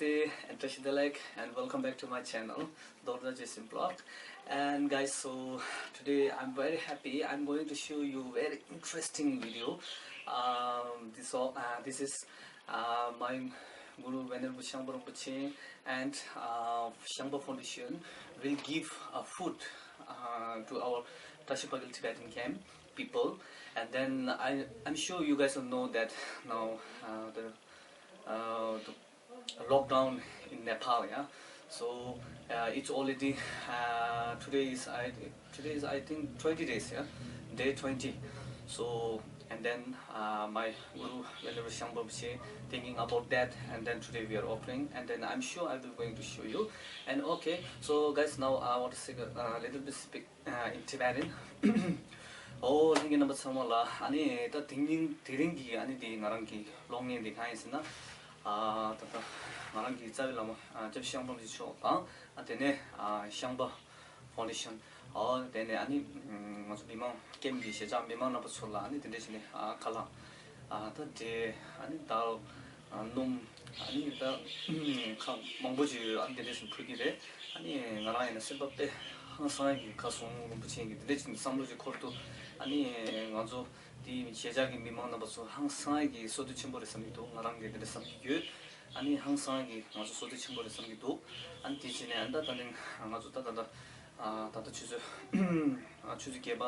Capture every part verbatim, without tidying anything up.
Hey, and Tashi Delek, and welcome back to my channel, Dorda Jason Blog. And guys, so today I'm very happy. I'm going to show you very interesting video. Um, this all, uh, this is uh, my Guru Venerable Shangpa Rinpoche and uh, Shangpa Foundation will give a food uh, to our Tashi Pagil Tibetan camp people. And then I, I'm sure you guys will know that now uh, the uh, the lockdown in Nepal, yeah. So uh, it's already uh, today is I today is I think twenty days, yeah, day twenty. So and then uh, my Guru Venerable Shangpa Rinpoche thinking about that, and then today we are opening, and then I'm sure I will going to show you. And okay, so guys, now I want to say a uh, little bit speak uh, in Tibetan. ཨོ་ལྷན་རྒྱས་རྣམ་པ་ཚང་མ་ལ་ཨ་ནི་ད་དེ་ཉིན་དེ་རིང་གི་ཨ་ནི་དེ་ང་རང་གི་གློག་བརྙན་དེ་གང་ཡིན་ཟེར་ན། ཨ་ད་ལྟ་ང་རང་གི་རྩ་བའི་བླ་མ་ཨ་སྐྱབས་ཤིང་པ་རིན་པོ་ཆེ་མཆོག་དང་ཨ་དེ་ནས་ཨ་ཤངས་པ་ཕའུན་ཌེ་ཤན། ཨ་དེ་ནས་ཨ་ནི་ང་ཚོ་མི་མང་ཀེམ་གི་གཞིས་ཆགས་མི་མང་རྣམ་པ་ཚོ་ལ་ཨ་ནི་དེ་འདྲ་བྱས་ནས་ཨ་ཁ་ལག་ཨ་ད་དེ་ཨ་ནི་དཱལ་ཨ་སྣུམ་ཨ་ནི་ད་ཁ་མང་པོ་ཅིག་ཨ་ནི་དེ་འདྲ་བྱས་ནས་ཕུལ་གྱི་རེད། ཨ་ནི་ང་རང་ཡིན་ན་སེམས་པ་དཔེ་ཧང་སང་གི་ཁ་སང་རིན་པོ་ཆེ་གི་དེ་འདྲ་བྱས་ནས་བསམ་བློ་ཅིག་འཁོར་འདུག་ཨ་ནི་ང་ཚོ་དེའི་གཞིས་ཆགས་ཀྱི་མི་མང་རྣམ་པ་ཚོ་ཧང་སང་གི་བསོད་བདེ་ཆེན་པོ་རེད་བསམ་གྱི་འདུག་ང་རང་གིས་དེ་འདྲ་བསམ་གྱི་ཡོད། ཨ་ནི་ཧང་སང་གི་ང་ཚོ་བསོད་བདེ་ཆེན་པོ་རེད་བསམ་གྱི་འདུག་ཨ་ནི་དེ་བྱས་ནས་ཨ་ནི་ད་ད་ནི་ང་ཚོ་ད་ད་ད་ད་ལྟ་ཆུ་ཚོད་ཆུ་ཚོད་བརྒྱད་པ་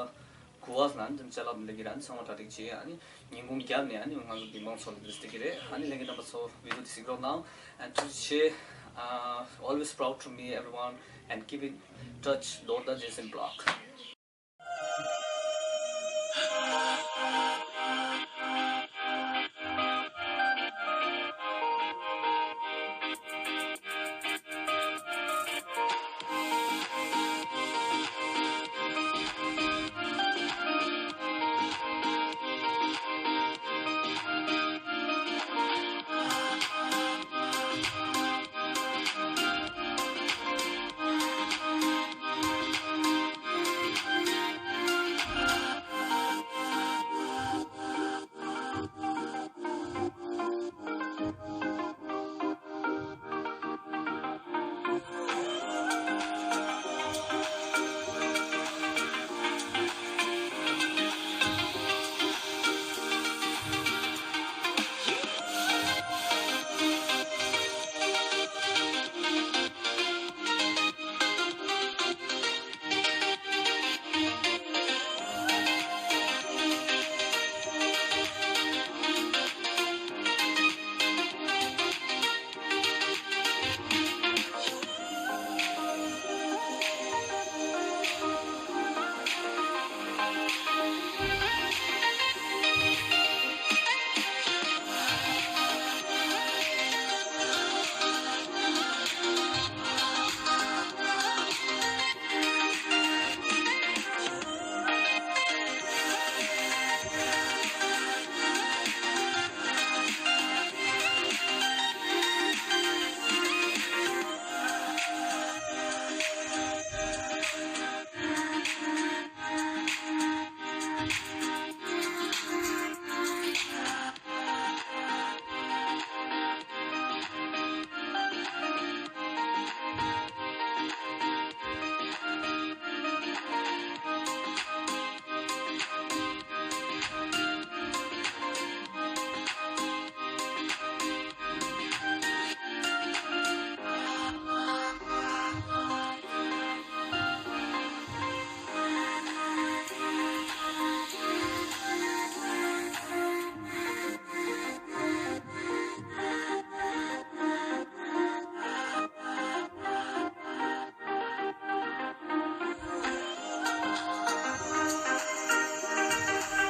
དགུ་པ་ལ་ཨ་ནི་ཅ་ལག་ལེན་གྱི་རེད། ཨ་ནི་ཚང་མ་གྲ་སྒྲིག་བྱས། ཨ་ནི་ཉིན་གུང་བརྒྱབ་ནས་ཨ་ནི་ང་ཚོ་མི་མང་ཚོ་ལ་འདིར་སྟེར་གྱི་རེད། ཨ་ནི་ལྷན་རྒྱས་རྣམ་པ་ཚོ་བི་ཌི་ཡོ་འདི་གཟིགས་རོགས་གནང་། And ཐུགས་རྗེ་ཆེ། Uh, always proud to me, everyone, and keep in touch, Dorda Jason Blog.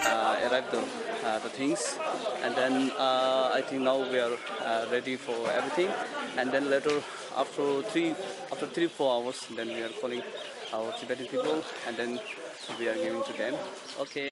Uh, arrived the, uh, the things, and then uh, I think now we are uh, ready for everything, and then later after three after three four hours, then we are calling our Tibetan people, and then we are giving to them. Okay.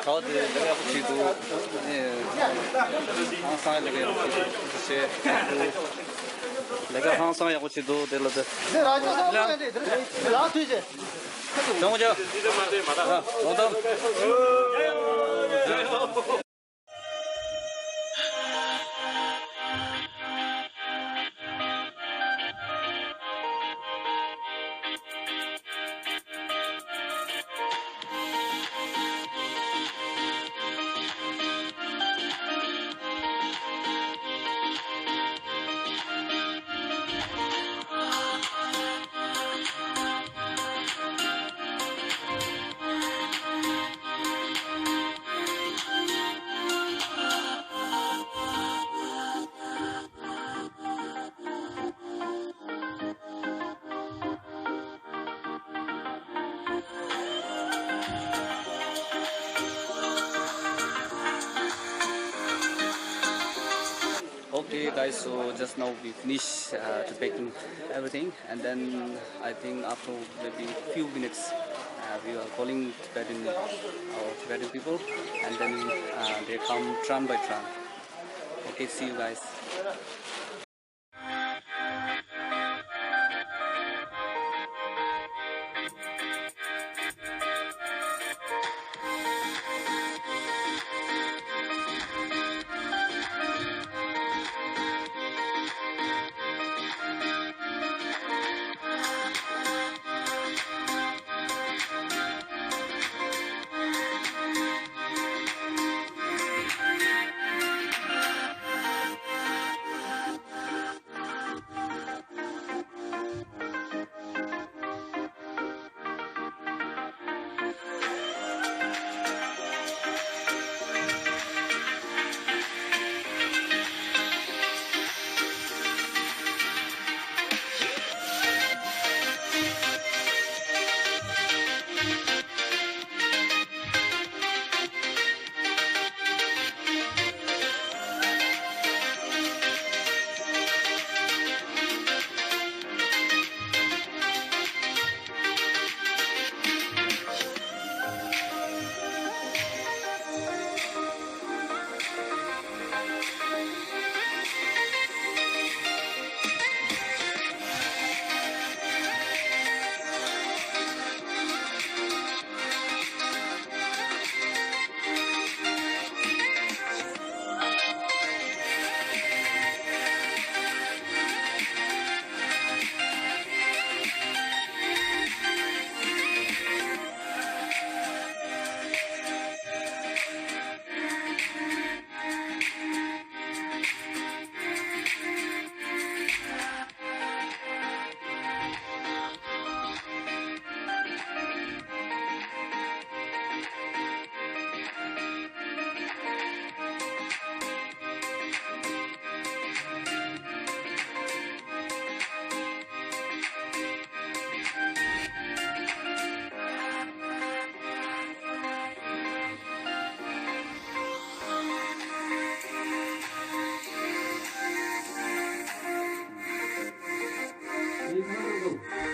ད་དེ་ལས་ཀ་ཡག་པོ་བྱེད་འདུག་ཨེ། ཧང་སང་ལས་ཀ་ཡག་པོ་བྱེད་འདུག་ཅེས། ལས་ཀ་ཧང་སང་ཡག་པོ་བྱེད་འདུག་དེ་ལ་དེ། འདི་ར་ཅོ་སོང་ལ་འདི་འདི་ར་ཐུས་ཅེ། ཅང་ཅང་། ལོང་དམ། Okay, guys, so just now we finish uh, to packing everything, and then I think after maybe few minutes, uh, we are calling Tibetan, our Tibetan people, and then uh, they come tram by tram. Okay, see you guys.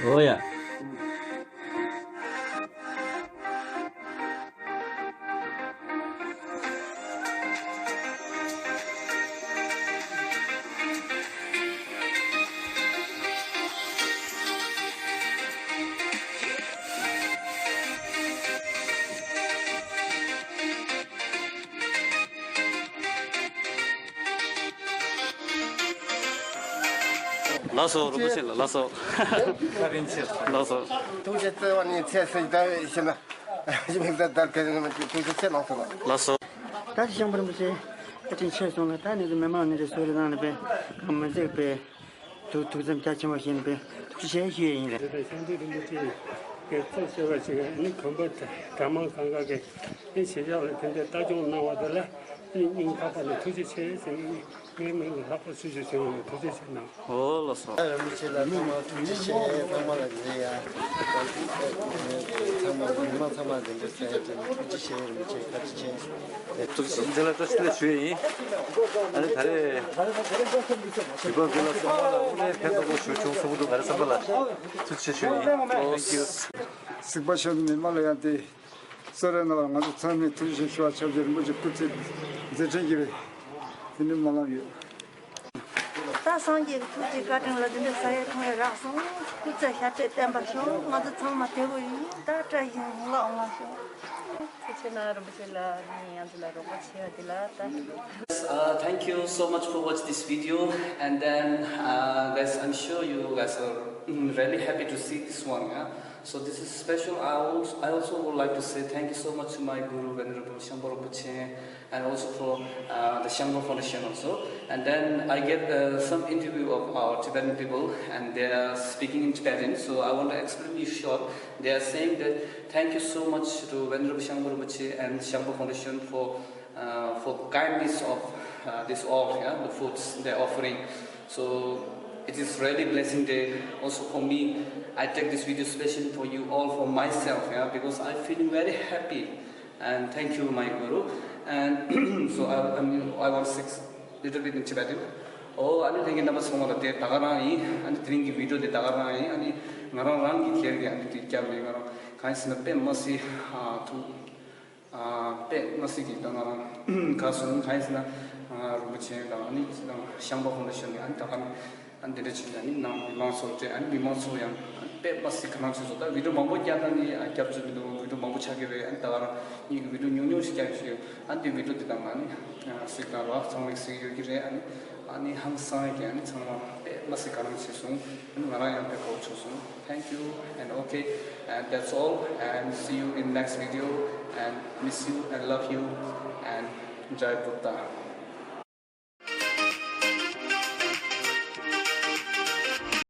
ཨོ་ཡ། ལགས་སོ། རིན་པོ་ཆེ་ལགས། ལགས་སོ། བཀའ་དྲིན་ཆེ། ལགས་སོ། ཐུགས་རྗེ་ཆེ། བརྩེ་བ་ནི་ཚེ་སྲིད་ད་ཤེས་ན་ཞི་མི་ད་ད་དེ་ནི་ཐུགས་རྗེ་ཆེ་གནང་སོང་ལགས། ལགས་སོ། ད་ཅི་ཞང་པ་རིན་པོ་ཆེ་བཀའ་དྲིན་ཆེ་སོང་ལགས། ད་ནི་མི་མང་ནི་རེ་སོ་རེ་དང་ནི་པས་གང་མི་ཟེར་པས། ཐུགས་ཐུགས་བསམ་རྒྱ་ཆེན་པོ་བཞེས་ནས་ཐུགས་རྗེ་ཆེ་ཞུ་ཡས་ཡིན་ལགས། དེ་ལྟར་ཤཱནྟི་རིན་པོ་ཆེ་གིས་གཙོ་བྱས་པ་ཞིག་ནི་གོམ་པ་གྲྭ་མང་གང་ག་གི་ཨེ་ཞེ་བཞག་ལ་དེ་འདྲའི་ལྟ་སྐྱོང་གནང་བ་དེ་ལ་ཨེ་སྙིང་ཐག་པ་ནས་ཐུགས་རྗེ་ཆེ་ཟེར། ངའི་མིང་ལ་ལྷག་པར་ཆུ་ཆུ་ཆུ་ཡོང་ཐུགས་རྗེ་ཆེ་གནང་། ཨོ་ལགས་སོ། རིན་པོ་ཆེ་ལ་ཚང་མ་ཐུགས་རྗེ་ཆེ། ཚང་མ་ལ་རེད་ཡ། ཚང་མ་མི་མང་ཚང་མ་འདི་འདྲ་ཟེར་ཡ་དེ་ཐུགས་རྗེ་ཆེ། རིན་པོ་ཆེ་བཀའ་དྲིན་ཆེ། ཐུགས་རྗེ་ཆེ། འདི་ལ་བཀྲ་ཤིས་བདེ་ལེགས་ཞུ་ཡས་ཡིན། ཨ་ནི་ད་རེས་བོད་པ་འདི་ལ་ཚང་མ་ལ་དངོས་གནས་ཕན་ཐོགས་པོ་ཞིག་བྱུང་སོང་གི་འདུག་ང་རང་བསམ་པ་ལ་ཐུགས་རྗེ་ཆེ་ཞུ་ཡས་ཡིན། Thank you། གཟིགས་པ་ཞུ་མི་མང་ལ་ཡང་དེ། གསོལ་རས་གནང་བར་ང་ཚོ་ཚང་མས་ཐུགས་རྗེ་ཆེ་ཞུ་བ་ཆབས་ཅིག་རིན་པོ་ཆེ་སྐུ་ཚེ་མཛད་འཕྲིན་གྱི་རེད། དེ་ནི་སྨོན་ལམ་ཡོད། ད་སངས་རྒྱས་ཀྱི་ཐུགས་ཀྱི་བཀའ་དྲིན་ལ་འདི་འདྲ་ས་ཡ་ཐོན་ཡ་རག་སོང་། སྐུ་ཚེ་ཞབས་པད་བརྟན་པར་ཤོག། ང་ཚོ་ཚང་མ་བདེ་པོ་ཡིན། ད་བཀྲ་ཤིས་ལྷུན་གྲུབ་ལ་འོང་ང་ཤོག། ཐུགས་རྗེ་གནང་རིན་པོ་ཆེ་ལགས། ངས་ང་ཚོ་ལ་རོགས་པ་བྱས་པ་འདི་ལ་ད། Uh, thank you so much for watch this video, and then uh, guys, I'm sure you guys are mm, really happy to see this one. Yeah? So this is special. I also, I also would like to say thank you so much to my guru Venerable Shangpo Rinpoche, and also for uh, the Shangpo Foundation also. And then I get uh, some interview of our Tibetan people, and they are speaking in Tibetan. So I want to explain you short. They are saying that thank you so much to Venerable Shangpo Rinpoche and Shangpo Foundation for uh, for kindness of uh, this all, yeah, the foods they're offering. So it is really blessing day also for me. I take this video specially for you all, for myself, yeah, because I feeling very happy. And thank you, my guru. And so I, I mean, I want to say little bit in Tibetan. ཨོ་ཨ་ནི་ལྷན་རྒྱས་རྣམ་པ་ཚང་མ་ལ་དེ་ད་ག་རང་ཡིན། ཨ་ནི་དེ་རིང་གི་བི་ཌི་ཡོ་དེ་ད་ག་རང་ཡིན། ཨ་ནི་ང་རང་རང་གི་སྒེར་གྱི་ཨ་ནི་དེ་བརྒྱབ་ནས་ང་རང་གང་ཡིན་ཟེར་ན་དཔེ་མ་སྲིད་ཨ་ཐུགས་ཨ་དཔེ་མ་སྲིད་ཀྱི་ད་ང་རང་དགའ་སོང་། གང་ཡིན་ཟེར་ན་ཨ་རིན་པོ་ཆེ་དང་ཨ་ནི་ཅི་དང་ཤངས་པ་ཧོན་ལ་ཤོན་ནས་ཨ་ནི་ད་ག་ཨ་ནི་དེ་འདྲ་བྱས་ནས་ཨ་ནི་ནང་མི་མང་ཚོར་སྤྲད། ཨ་ནི་མི་མང་ཚོ་ཡང་ཨ་ནི་དཔེ་མ་སྲིད་དགའ་སྣང་བྱས་སོང་། ད་བི་ཌི་ཡོ་མང་པོ་བརྒྱབ་ན་ནི་ཨ་རྒྱབ་ཚོད་མི་འདུག། བི་ཌི་ཡོ་མང་པོ་ཆགས་ཀྱི་རེད། ཨ་ནི་ད་ག་རང་ཉིད་ཀྱི་བི་ཌི་ཡོ་ཉུང་ཉུང་ཞིག་བརྒྱབ་ཡོད་ཤག། ཨ་ནི་དེ་བི་ཌི་ཡོ་དེ་དང་ཨ་ནི་གཟིགས་དང་རོགས་ཚང་མས་གཟིགས་ཡོད་ཀྱི་རེད། ཨ་ནི་ཨ་ནི་ཧང་སང་ཡོད་ཀྱི། ཨ་ནི་ཚང་མ་དཔེ་མ་སྲིད་དགའ་སྣང་བྱས་སོང་། ཨ་ནི་ང་རང་ཡང་དཔེ་དགའ་པོ་བྱུང་སོང་། Thank you and okay, and that's all, and see you in next video, and miss you and love you, and Jai Buddha.